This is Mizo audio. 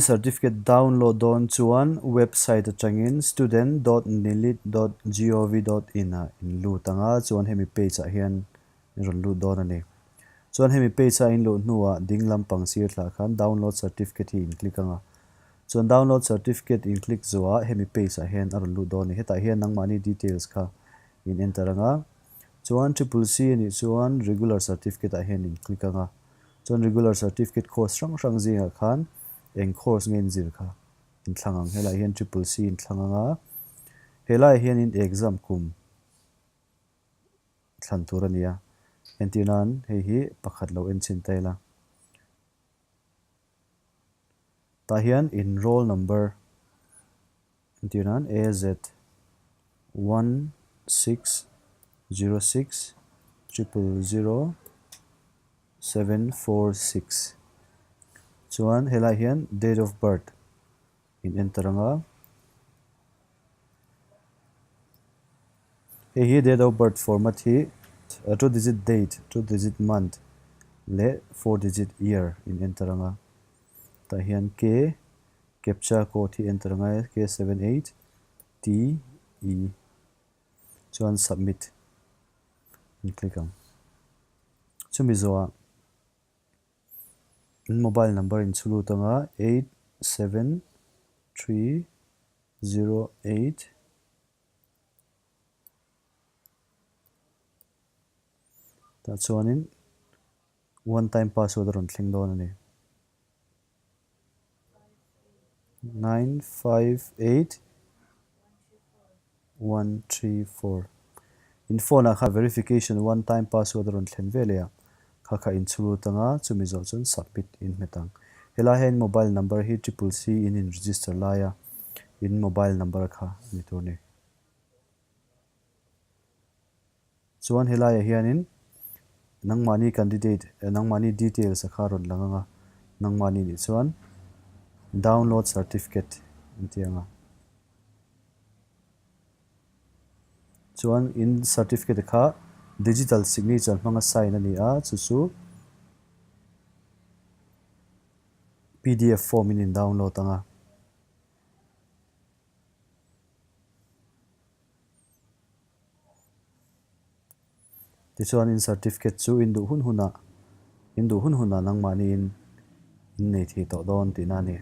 Certificate download dawn chuan website atangin student dot nilit dot gov dot in ah in lut ang a, chuan hemi page ah hian in rawn lut dawn a ni. Chuan hemi page a in luh hnuah ding lampang sir thlah khan download certificate hi in click ang a, chuan download certificate in click zuah hemi page ah hian a rawn lut dawn a ni. Hetah hian nangmahni details kha in enter ang a, chuan triple C a nih chuan regular certificate ah hian in click ang a. Chuan regular certificate course hrang hrang zingah khan eng course nge in zir kha in thlang ang. Helaiah hian triple C in thlang ang a, helaiah hian in exam kum thlan tur a ni a. Entir nan hei hi pakhat lo en chhin ta ila. Tah hian in roll number entir nan AZ 1606 000 746 chuan helaiah hian date of birth in enter ang a, hei hi date of birth format hi two digit date, two digit month leh four digit year in enter ang a, tah hian K captcha code hi enter ang a K 78 T E chuan submit in click ang. Chumi zawhah in mobile number in chhu lut anga 87308 tah chuanin one time password a rawn thleng dawn a ni. 958 134 In phone ah khan verification one time password a rawn thlen ve leh a, kha kha in chhu lut anga chumi zawh chuan submit in hmet ang. Helai hian mobile number hi triple C in in register lai a, in mobile number kha a ni tur a ni. Chuan helaiah hianin nangmahni candidate nangmahni details a kha rawn lang ang a, nangmahni nih chuan download certificate an ti ang a. Chuan in certificate kha digital signature hmanga sign a ni a, chu chu pdf form in in download ang a. Tichuan in certificate chu in duh hun hunah in duh hun hunah nangmahniin in nei thei tawh dawn tihna a ni.